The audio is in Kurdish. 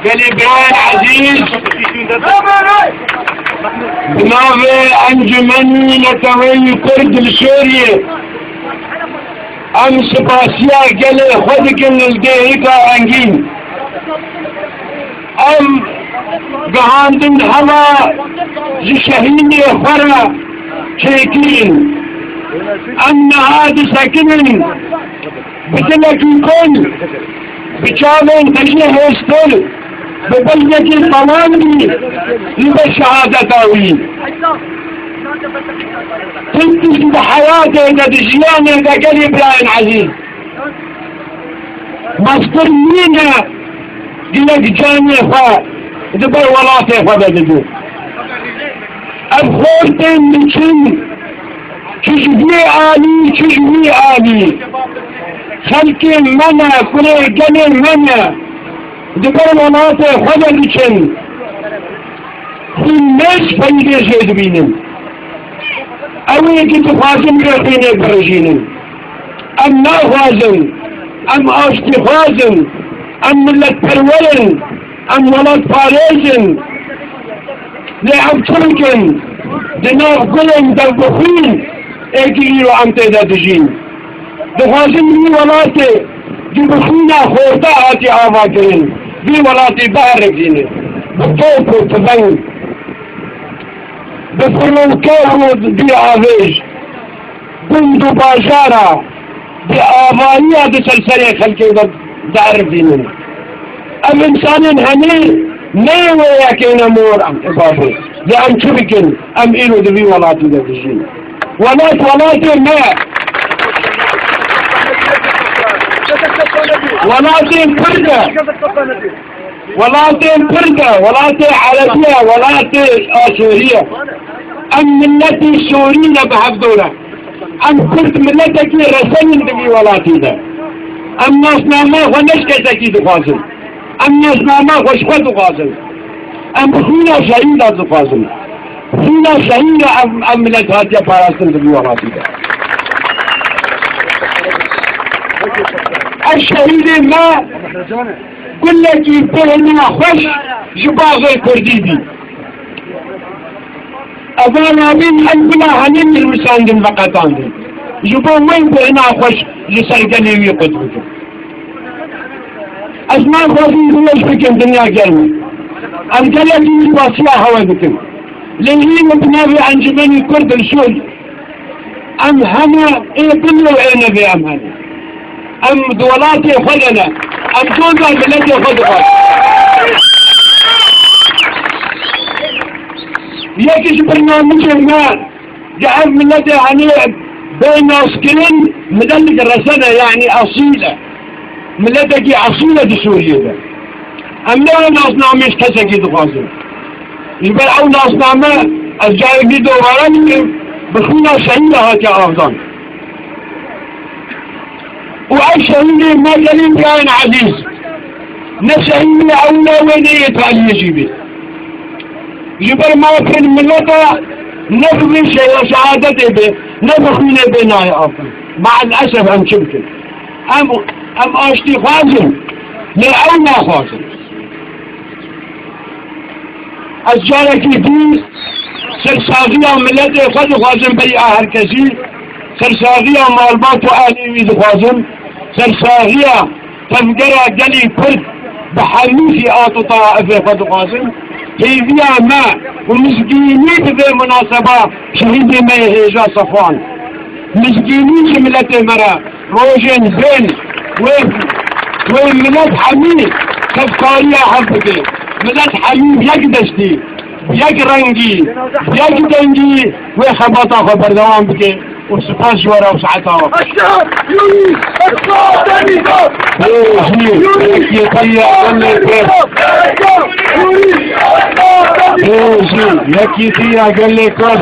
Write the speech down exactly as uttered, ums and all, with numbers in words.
Gelê birayên ezîz, bi navê Encûmenî Neteweyî Kurd li Sûriyê, em spasiya gelê xwe dikin li dêhika rengîn. Em gihandin hema ji şehîdê xwe re çêkirîn. Em niha disekinin bi dilekî kul, bi çavên tijî hêstir, bi bilgekî belandî li ber şehadeta wî. Tim tişt di heyatê de, di jiyanê de gelê birayên ezîz, mestir nîne, gelek canê xwe di ber welatê xwe de didin. Ev xortên diçin, çi ji vî alî, çi ji wî alî. Xelkê me ne, kurê gelê me ne. Di ber welatê xwe de diçin. Xwîn mêz feyidê jê dibînin. Ew ê ki dixwazin vê xwînê birijînin. Em naxwazin, em aştîxwaz in, em miletperwer in, em welatparêz in. Lê ev çi bikin? Di nav gulên dev bi xwîn ê ki îro em tê de dijîn. Dixwazin vî welatê ki bi xwîna xorta hatî avakirin, vî welatî biherikînin. Bi top û tifeng, bi firoke û bi avêj, gund û bajara bi avayiya di ser serê xelkê de diherifînin. Ev însanên hemî ne wê yekê ne mor em ê bavê. Lê em çi bikin? Em îro di vî welatî de dijîn. Welat welatê me. Welatê Kurd e. Welatê Kurd e, welatê Ereb e, welatê Aşûrî ye. Em miletê Sûrî ne bi hevdû re. Em Kurd miletekî resen in di vî welatî de. Em nasname xwe ne ji kesekî dixwazin. Em nasname xwe ji xwe dixwazin. Em xwîna şehîda dixwazin. Xwîna şehîda ev, ev milet hatiye parastin di vî welatî de. Ev şehîdê me gulekî bêhna xweş ji baxê kurdî bî. Eva nabîn ev gula hemî nivîsandin veqetandin. Ji bo wê bêhna xweş li ser gelê wî qut bikin. Ez naxwazim dilêj bikim dinya germ e. Em gelekî spasiya hewe dikin. Lê hîn bi navê Encûmenî Kurd li Sûriyê. Em hene ê bin û ê nevê em hene. Em di welatê xwe de ne. Em doza miletê xwe dixwazin. Yek ji birnamijên me ji ev miletê henê bê naskirin, miletek resene, yanî asîl e. Miletekî esîl e di Sûriyê de. Em ne wê nasnameyê ji kesekî dixwazin. Ji ber ew nasname, ez carekî dubare dikim, bi xwîna şehîda hatiye avdan. Û ev şehîdê me gelên birayên ezîz, ne şehîdê ewil e wê ne yê taliyê jî bê. Ji ber mafên mileta ne bi vê şe-, şehadetê bê, ne bi xwînê bê nayê afirîn. Me'el esef em çi bikin? Em, em aştî xwazin, lê ew naxwazin. Ez carekî dî sersaxiya miletê xwe dixwazim, berî a her kesî, sersaxiya malbat û ehlê wî dixwazim, sersaxiya tevgera gelî Kurd bi hemî fîat û taifê xwe dixwazim. Hêviya me û mizgînî bi vê munaseba şehîdê me yê hêja Safwan. Mizgînî ji miletê me re rojên bên wê, wê milet hemî hevkariya hev bike. Milet hemî bi yek destî, bi yek rengî, bi yek dengî wê xebata xwe berdewam bike. Û spas ji we re û saeta we. Bêjî, yekîtiya gelê Kurd. Bêjî, yekîtiya gelê Kurd.